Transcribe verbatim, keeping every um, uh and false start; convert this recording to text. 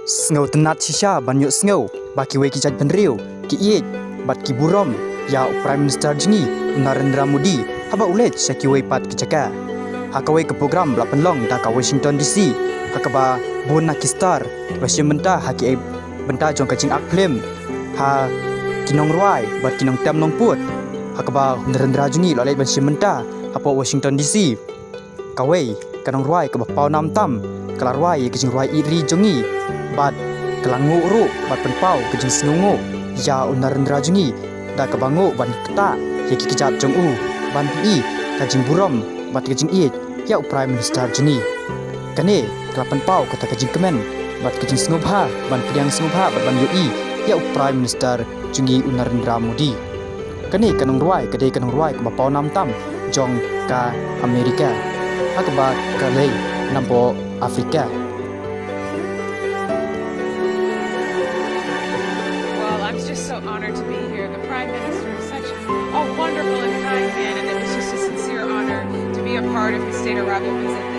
Sngewtynnad shisha ban ïohsngew ba kiwei ki jaitbynriew ki ïeit bad ki burom ïa u Prime Minister jong ngi u Narendra Modi haba u leit sha kiwei pat ki jaka. Ha kawei ka program ba la pynlong da ka Washington D C, ha kaba bun na ki star ki ba shim bynta ha kiei bynta jong ka jingak phlim, ha ki nongrwai bad ki nongtem nongput, ha kaba u Narendra jong ngi u la leit ban shim bynta hapoh Washington D C. Kawei ka nongrwai kaba paw nam tam ka la rwai ïa ka jingrwai ïeit ri jong ngi bad ka la nguh ruh bad pynpaw ka jingsngewnguh ïa u Narendra jong ngi da kaba nguh ban ktah ïa ki kjat jong u ban pyni ka jingburom bad ka jingïeit ïa u Prime Minister jong ngi. Kane ka la pynpaw kata ka jingkmen bad ka jingsngewbha ban pdiang sngewbha bad ban ïohi ïa u Prime Minister jong ngi u Narendra Modi. Kane ka nongrwai ka dei ka nongrwai kaba paw nam tam jong ka Amerika, ha kaba ka leit napoh Afrika. Well, I'm just so honored to be here. The Prime Minister is such a wonderful and kind man, and it was just a sincere honor to be a part of his state arrival visit.